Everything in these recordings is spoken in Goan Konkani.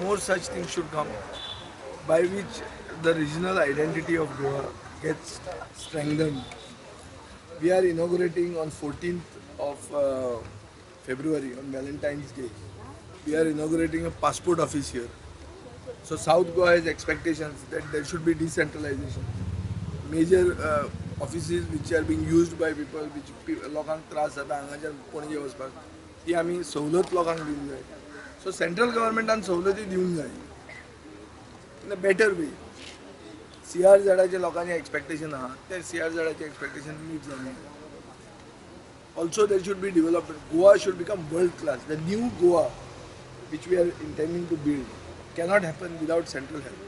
More such things should come by which the regional identity of Goa gets strengthened. We are inaugurating on 14th of February, on Valentine's Day. We are inaugurating a passport office here. So South Goa has expectations that there should be decentralization. Major offices which are being used by people, which लोकांक त्रास जाता हांगाच्यान पणजे वचपाक, ती आमी सवलत लोकांक दिवंक जाय. सो सेंट्रल गव्हर्मेंटान सवलती दिवंक जाय in a better way. CRZ लोकांचे एक्सपेक्टेशन आहा, ते CRZ expectation meet जावंक जाय. Also there should be development. Goa should become world class. The new Goa which we are intending to build cannot happen without central help.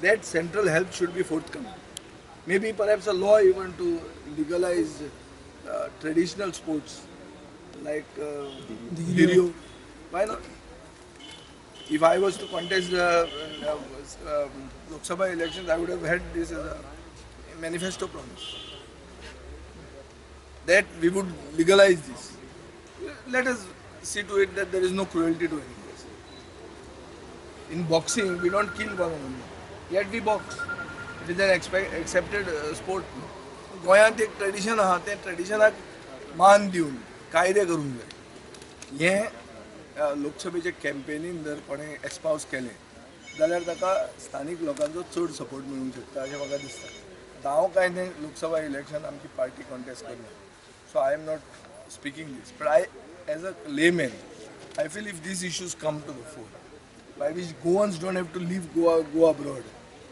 That central help should be forthcoming. Maybe perhaps a law even to legalize traditional sports like Dhirio. Why not? If I was to contest the Lok Sabha elections, I would have had this as a manifesto promise that we would legalize this. Let us see to it that there is no cruelty to animals. In boxing, we don't kill one another, yet we box. It is an accepted sport. गोंयांत एक ट्रेडिशन आहा, तें ट्रेडिशनाक मान दिवन कायदे करूंक जाय. हें लोकसभेचे कॅम्पेनीन जर कोणें एस्पावस केलें जाल्यार ताका स्थानीक लोकांचो चड सपोर्ट मेळूंक शकता अशें म्हाका दिसता. आतां हांव कांय न्हय, लोकसभा इलेक्शन आमची पार्टी कॉन्टेस्ट करना, so I am not speaking this, but I as a layman I feel if these issues come to the fore by which Goans don't have to leave Goa, go abroad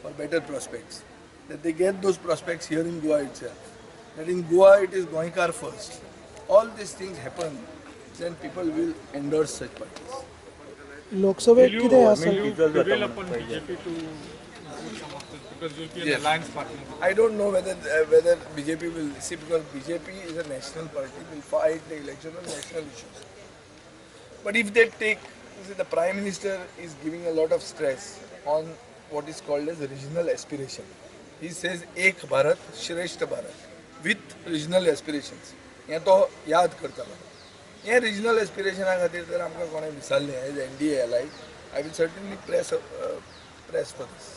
for better prospects, that they get those prospects here in Goa itself, that in Goa it is Goenkar first. All these things happen, then people will endorse such parties. Lok Sabha कितें आसा? Will you prevail upon BJP to some of this, because you'll be an alliance partner? I don't know whether BJP will see, because BJP is a national party, will fight the election on national issues. But if they take, see, the Prime Minister is giving a lot of stress on what is called as regional aspiration. He says Ek Bharat, Shreshtha Bharat with regional aspirations. हें तो याद करतालो. हें रिजनल एस्पिरेशना खातीर जर आमकां कोणें विचारलें as NDA ally, I will certainly press for this.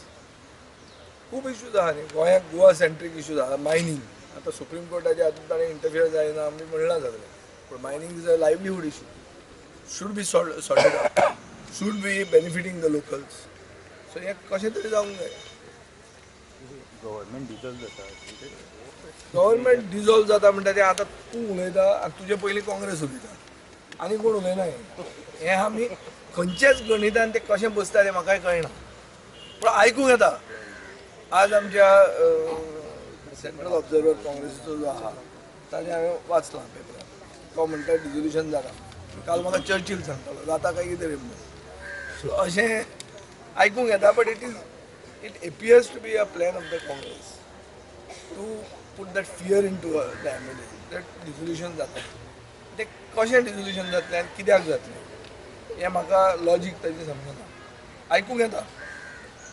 खूब इश्यूज आहा न्ही गोंयांत, गोवा सेंट्रीक इश्यूज आहा. मायनींग, आतां सुप्रीम कोर्टाच्या हातूंत ताणें इंटरफियर जायना आमी म्हणलां सगळें, पूण mining is a livelihood issue, should be sorted out, should be benefiting the locals. So हें कशें तरी जावंक जाय. गव्हर्मेंट डिजॉल्व जाता, गव्हर्मेंट डिजॉल्व जाता म्हणटा तें आतां तूं उलयता आनी तुजे पयलीं काँग्रेस उलयता आनी कोण उलयना. हें आमी खंयच्याच गणितान तें कशें बसता तें म्हाकाय कळना, पूण आयकूंक येता. आज आमच्या सेंट्रल ऑब्जर्वर काँग्रेसीचो जो आहा ताणें हांवें वाचलां पेपरार, तो म्हणटा डिजोल्युशन जाता. काल म्हाका चर्चील सांगतालो जाता काय कितें रे म्हणून. सो अशें आयकूंक येता, but it appears to be a plan of the Congress to put that fear into the MLA that dissolution जाता. तें कशें डिजोल्युशन जातलें आनी कित्याक जातलें हें म्हाका लॉजीक ताजें समजना. आयकूंक येता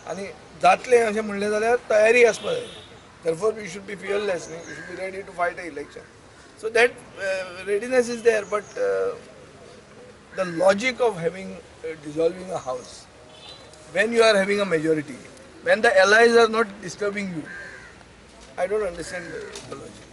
आनी जातलें अशें म्हणलें जाल्यार तयारी आसपा जाय. Therefore we should be fearless न्ही, we should be ready to fight a election. So that readiness is there, but the logic of having dissolving a house when you are having a majority, when the allies are not disturbing you, I don't understand the logic.